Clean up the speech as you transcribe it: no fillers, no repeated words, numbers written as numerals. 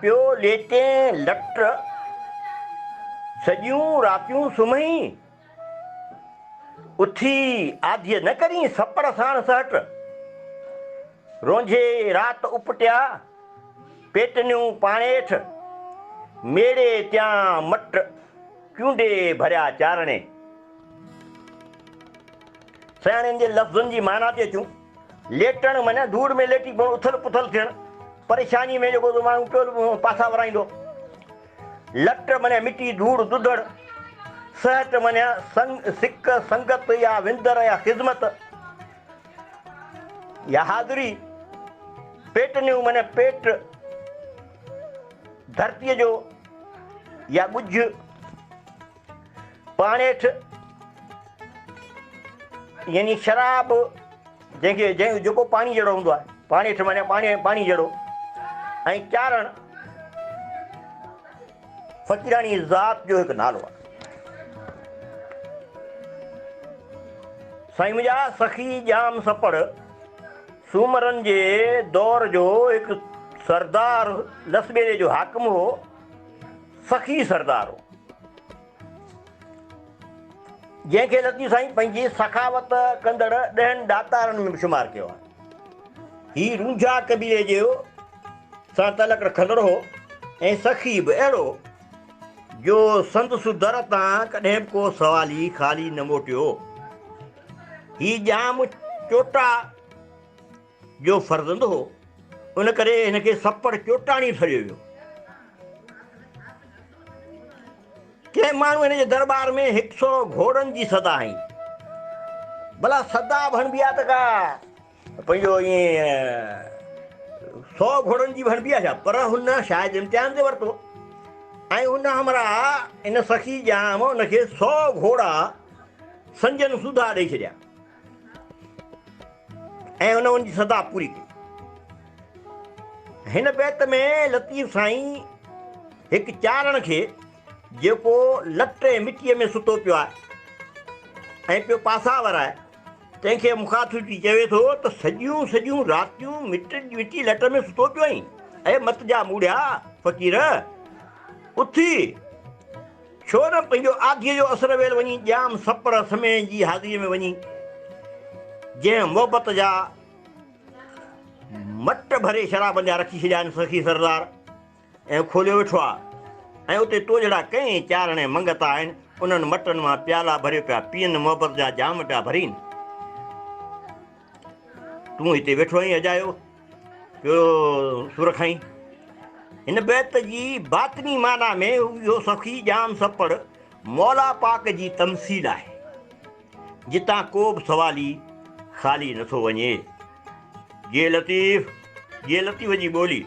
پيو ليٽين لٽ، سڄيون راتيون سمهين، اٿي آڌيء نه ڪرين سپڙ ساڻ سهٽ. رونجهي رات اپٽيا، پيٽنيون پاڻيٺ، ميڙي تيان مٽ، چونڊي ڀريا چارڻي. سياڻين جي لفظن جي معنيٰ تي اچون. ليٽڻ معنيٰ ڌوڙ ۾ ليٽي پوڻ، اٿل پٿل ٿيڻ، پريشانيء ۾ جيڪو ماڻهو پيو پاسا ورائيندو. لٽ معنيٰ مٽي، ڌوڙ، ڌڌڙ. سهٽ معنيٰ سنگ، سڪ، سنگت يا وندر يا خذمت يا حاضري. پيٽنيون معنيٰ پيٽ، ڌرتيء جو يا ڳجهه. پاڻيٺ يعني شراب جنهن کي جنهن جيڪو پاڻي جهڙو هوندو آهي پاڻيٺ معنيٰ پاڻي پاڻي جهڙو ۽ چارڻ فقيراڻي ذات جو هڪ نالو آهي. سائين منهنجا سخي ڄام سپڙ سومرن جي دور جو هڪ سردار لسٻيلي جو حاڪم هو. سخي سردار هو، جنهن کي لطيف سائين پنهنجي سخاوت ڪندڙ ڏهن ڏاتارن ۾ به شمار ڪيو آهي. هي رونجها قبيلي جي سان تعلق رکندڙ هو ۽ سخي به اهڙو جو سندس در تان ڪڏهن به ڪو سوالي خالي نه موٽيو. هي ڄام چوٽا جو فرزند هو، ان ڪري هن کي سپڙ چوٽاڻي به سڏيو ويو. ڪنهن ماڻهو هن جي درٻار ۾ هڪ سئو گهوڙن جي صدا هنئي. ڀلا صدا به هڻبي آهي ته ڪا پنهنجو ائين سئو گهوڙن جي به هڻبي آهي ڇا؟ پر هن شايد امتحان تي ورتو ۽ ان همراهه ان سخي ڄام ان کي سئو گهوڙا سنجن سوڌا ڏئي ڇڏيا. ۽ هن ان جي صدا پوري ڪئي. هن بيت ۾ لطيف سائين هڪ چارڻ کي جيڪو لٽ ۽ مٽيء ۾ ستو پيو آهي ۽ پيو پاسا ورائي تنهن کي مخاطب ٿي چوي ٿو ته سڄيون سڄيون راتيون مٽي لٽ ۾ ستو پيو آهين، اي مت جا موڙهيا فقير اٿي ڇو نه پنهنجو آڌيء جو اسر ويل وڃي ڄام سپڙ سمي جي حاضريء ۾ وڃي، جنهن محبت جا مٽ ڀري شرابن جا رکي ڇڏيا آهن سخي سردار ۽ کوليو ويٺو آ ۽ اتي تو جهڙا ڪئين چارڻ ۽ منگتا آهن، انهن مٽن مان پيالا ڀريو پيا پيئن، محبت جا جام پيا ڀرين. تون هتي ويٺو آهين اجايو پيو سور کائين. هن بيت جي باطني معنيٰ ۾ اهو سخي ڄام سپڙ مولا پاڪ جي تمثيل آهي، جتان ڪو به سوالي خالي نٿو وڃي. جيئي لطيف، جيئي لطيف جي ٻولي.